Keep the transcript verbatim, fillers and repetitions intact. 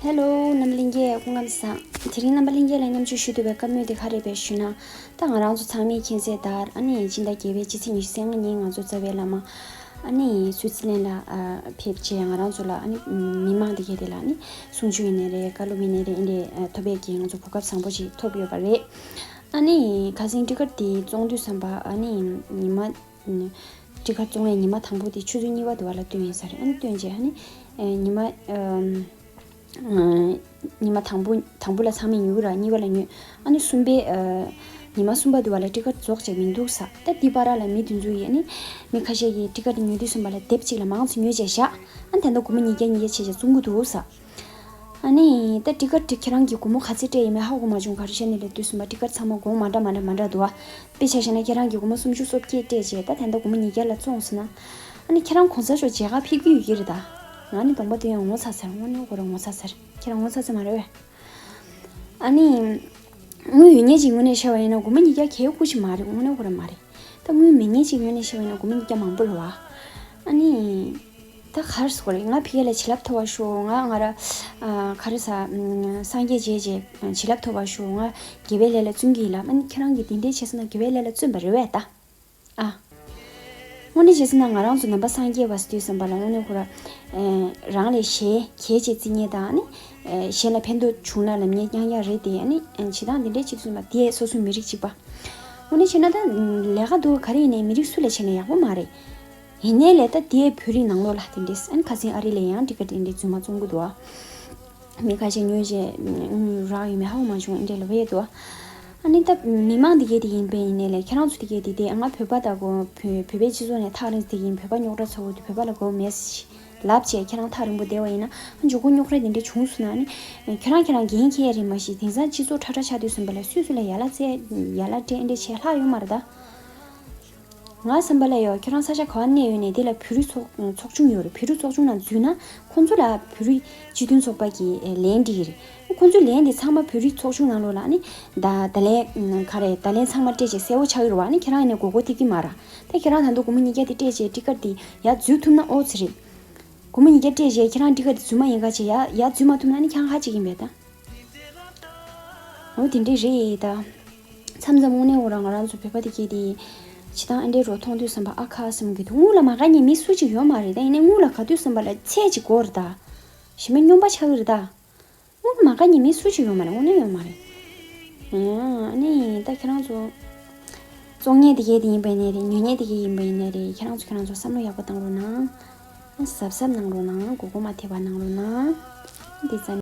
ཧེ་ལོ། རྣམ་པ་ལྷན་རྒྱས་སྐུ་ཁམས་བཟང་། དེ་རིང་རྣམ་པ་ལྷན་རྒྱས་ལ་མཉམ་སྤྱོད་ཞུ་འདོད་པའི་བཀའ་མོལ་དེ་ག་རེ་རེད་ཞུས་ན། ད་ང་རང་ཚོ་ཚང་མས་མཁྱེན་གསལ་ལྟར་ཨ་ནི་སྤྱི་ཟླ་བརྒྱད་པའི་སྤྱི་ཚེས་ཉི་ཤུ་རྩ་ལྔ་ཉིན་ང་ཚོ་རྩ་བའི་བླ་མ་ཨ་ནི་སུའི་ཙི་ལན་ལ་ཨ་ཕེབས་བྱས། ང་རང་ཚོ་ལ་ཨ་ནི་མི་མང་དེ་གས་དེ་ལ་ཨ་ནི་གསུང་ཆོས་ཡིན་ནའི་རེད། བཀའ་སློབ་ཡིན་ནའི་རེད། ཨེ་འདྲས་ཨ་ཐོབ་ཡས་ཀྱི་ང་ཚོ་གོ་སྐབས་བཟང་པོ་ཞིག་ཐོབ་ཡོད་པ་རེད། ཨ་ནི་ཁ་སང་ཊི་ཀེ་ཊི་དེ་བཙོང་དུས་ཙམ་པ་ཨ་ནི་ཉི་མ་ཊི་ཀེ་ཊི་བཙོང་བའི་ཉི་མ་དང་པོ་དེ་ཆུ་ཚོད་གཉིས་པ་དུ་བ་ལ་བཏོན་ཡིན་ས་རེད། ཨ་ནི་བཏོན་རྗེས་ཨ་ནི་ཨེ་ཉི་མ་ཨམ། ཉི་མ་དང་པོ་དང་པོ་ལ་ཚང་མས་ཉོ་གི་ར། གཉིས་པ་ལ་ཉོས། ཨ་ནི་གསུམ་པའི་ཨ་ཉི་མ་གསུམ་པ་དུ་བ་ལ་ཊི་ཀེ་ཊི་རྫོགས་བྱས་མི་འདུག་ས། ད་འདི་བར་ལ་མི་དེ་ཚོ་ཡིས་ཨ་ནི་མི་ཁ་ཤས་ཀྱིས་ཊི་ཀེ་ཊི་ཉོ་དུས་ཙམ་པ་ལ་དེབ་གཅིག་ལ་མང་ཙམ་ཉོས་བྱས་བཞག་ཨ་ནི་ད་ལྟ་སྒོར་མོ་ཉིས་བརྒྱ་ཉིས་བརྒྱ་བྱས་བྱས་བཙོང་གི་འདུག་ས། ཨ་ནི་ད་ཊི་ཀེ་ཊི་ཁྱེད་རང་གིས་སྒོར་མོ་ག་ཚད་སྤྲད་ཡིན་མིན་ཧ་གོ་མ་བྱུང་། ག་རེ་བྱས་ནས་ལབ་དུས་ཙམ་པ་ཊི་ཀེ་ཊི་ཚང་མ་གོང་མ་འདྲ་མ་འདྲ་མ་འདྲ་འདུག་ཨ། དཔེ་ཆ་བཞག་ན་ཁྱེད་རང་གིས་སྒོར་མོ་སུམ་ཅུ་སོ་བརྒྱད་སྤྲད་བྱས་ད་ད་ལྟ་སྒོར་མོ་ཉིས་བརྒྱ་ལ་བཙོངས་ཟེར་ན། ཨ་ནི་ཁྱེད་རང་གོང་ས་མཆོག་མཇལ་ཁ་ཕེབས་ཀྱི་ཡོད་ཀྱི་རེད་ད། ང་ནི་གདོང་པ་དེ་ཡང་ངོ་ཚ་ཚར། དངོས་གནས་ཁོ་རང་ངོ་ཚ་ཚར། ཁྱེད་རང་ངོ་ཚ་ཚར་མ་རེད་པས། ཨ་ནི། དངུལ་ཡོད་མཁན་ཅིག་ངོས་ནས་བཤད་པ་ཡིན་ན་སྒོར་མོ་ཉིས་བརྒྱ་གལ་ཁུ་ཅིག་མ་རེད། དངོས་གནས་ཁོ་རང་མ་རེད། ད་དངུལ་མེད་མཁན་ཅིག་ངོས་ནས་བཤད་པ་ཡིན་ན་སྒོར་མོ་ཉིས་བརྒྱ་མང་པོ་རེད་པ། ཨ་ནི། ད་ག་རེ་ཟེར་དགོས་རེད། ང་ཕ་གི་ལ་བྱིན་རླབས་ཐོབ་པ་ཤོག་ང་ང་ར་ཨ་ག་རེ་ཟ། ཨམ། སངས་རྒྱས་མཇལ་བྱས་བྱིན་རླབས་ཐོབ་པ་ཤོག་ང་དགེ་བའི་ལས་ལ་བརྩོན་གྱི་ཡིན་ལབ། ཨ་ནི་ཁྱེད་རང་གིས་དེ་འདྲས་བྱས་སོང་ན་དགེ་བའི་ལས་ལ་བརྩོན་པ་རེད་པས་ད། ཨ། དངོས་གནས་བྱས་སོང་ན་ང་རང་ཚོ་ནང་པ་སངས་རྒྱས་པ་ཟེར་དུས་ཙམ་པ་ལ་དངོས་གནས་ཁོ་ར། ཨེ། རང་ལས་གཞན་གལ་ཆེ་བརྩི་མཁན་དང་ནི། ཨེ། གཞན་ལ་ཕན་ཐོགས་བྱུང་ན་ལབ་མཁན་རྐྱང་རྐྱང་རེད་དེ། ཨ་ནི་བྱེད་སྟངས་འདི་འདྲས་བྱེད་དུས་ཙམ་པ་དེ་སོ་སོའི་མི་རིགས་གཅིག་པ། དངོས་གནས་བྱས་ན་ད་ལས་ཀ་འདུག་ག་རེ་ཡིན་ནའི་མི་རིགས་སུ་ལ་བྱས་ན་ཡག་པོ་མ་རེད། ཡིན་ནའི་ལས་ད་དེ་བོད་རིགས་ནང་ལོགས་ལ་དེ་འདྲས། ཨ་ནི་ཁ་སང་ཨ་རི་ལ་ཡང་ཊི་ཀེ་ཊི་དེ་འདྲས་རྫུན་མ་བཙོང་གི་འདུག་ཨ། མི་ཁ་ཤས་ཉོས་རྗེས་དངུལ་རག་ཡོད་མེད་ཧ་གོ་མ་བྱུང་། འདྲ་ལབ་ཡས་འདུག་ཨ་ནི་ད་མི་མང་དེ་གས་དེ་ཡིན་པས་ཡིན་ནའི་ལས་ཁྱེད་རང་ཚོ་དེ་གས་དེ་དེ་ང་བོད་པ་དང་གོ་བོད་བོད་པའི་སྤྱི་ཚོགས་ནས་ཐག་རིང་དེ་ཡིན། བོད་པ་རྙོག་དྲ་ཚ་བོ་དེ་བོད་པ་ལ་གོ་མེད་ལབ་བྱས་ཁྱེད་རང་ཐག་རིང་པོ་བསྡད་པ་ཡིན་ན། ཨ་མགྱོགས་པོ་རྙོག་དྲ་དེ་འདྲ་བྱུང་སོང་ན་ཨ་ནི་ཁྱེད་རང་ཁྱེད་རང་འགན་འཁྱེར་ཡས་རེད། མ་གཞི་དེང་སང་སྤྱི་ཚོགས་ཁྲ་ཁྲ་ཆགས་དུས་ཙམ་པ་ལ་སུས་སུ་ལ་ཡ་ལ་བཙལ་ཡ་ལ་སྤྲད་འདྲ་བྱས་ལྷག་ཡོད་མ་རེད་ད། ང་བསམ་པ་ལ་ཡོ་ཁྱེད་རང་ས་ཆ་ག་བ་གནས་ཡོད་ནས་དེ་ལ་བོད་རིགས་ཚོགས་ཚོགས་ཆུང་ཡོད་རེད། བོད་རིགས་ཚོགས་ཆུང་ནང་འཛུལ་ན་ཁོང་ཚོ་ལ་བོད་རིགས་སྤྱི་མཐུན་ཚོགས་པ་གི་ལན་འདི་རེད། ཁོང་ཚོའི་ལན་འདི་ཚང་མ་བོད་རིགས་ཚོགས་ཆུང་ནང་ལོགས་ལ་ནི་ད་ད་ལན་ག་རེ་ད་ལན་ཚང་མ་སྤྲད་བྱས་གསལ་བོ་ཆགས་ཀྱི་རེད་བ། ནི་ཁྱེད་རང་ཡིན་ནས་མགོ་སྐོར་ཐེབས་ཀྱི་མ་རེད། ད་ཁྱེད་རང་ད་དུང་སྒོར་མོ་ཉིས་བརྒྱ་དེ་སྤྲད་བྱས་ཊི་ཀེ་ཊི་དེ་ཡར་འཛུལ་ཐུབ་ན་ཨོ་ཙི་རེད། སྒོར་མོ་ཉིས་བརྒྱ་སྤྲད་བྱས་ཁྱེད་རང་ཊི་ཀེ་ཊི་རྫུན་མ་ཡིན་ག་བྱས་ཡར་ཡར་འཛུལ་མ་ཐུབ་ན་ནི་ཁྱེད་རང་ཧ་ཅིག་ཡིན་པས་ད། འོ་དེ་འདྲས་རེད་ད། མཚམས་མཚམས་དངོས་གནས་འོ་རང་ང་རང་ཚོ་བོད་པ་དེ་གས་དེ་བྱེད་སྟངས་ཨ་འདྲས་རོ་མཐོང་དུས་བསམ་པ་ཨ་ཁ་བསམ་གྱི་འདུག་དངུལ་ལ་མ་དགའ་མཁན་མི་སུ་གཅིག་ཡོད་མ་རེད་ད། ཡིན་ནའི་དངུལ་ལ་དགའ་དུས་བསམ་པ་ལ་ཚད་ཅིག་དགོས་རེད་ད། གཞི་མེད་སྨྱོན་པ་ཆགས་ཀྱི་རེད་ད། དངུལ་ལ་མ་དགའ་མཁན་མི་སུ་གཅིག་ཡོད་མ་རེད། དངོས་གནས་ཡོད་མ་རེད། ཡང་ཨ་ནི་ད་ཁྱེད་རང་ཚོ་བཙོང་མཁན་དེ་གས་དེ་ཡིན་པ་ཡིན་ནའི་རེད། ཉོ་མཁན་དེ་གས་ཡིན་པ་ཡིན་ནའི་རེད། ཁྱེད་རང་ཚོ་ཁྱེད་རང་ཚོ་བསམ་བློ་ཡག་པོ་བཏང་རོགས་གནང་། གཟབ་གཟབ་གནང་རོགས་གནང་། མགོ་སྐོར་མ་ཐེབས་པ་གནང་རོགས་གནང་། འདི་ཙམ།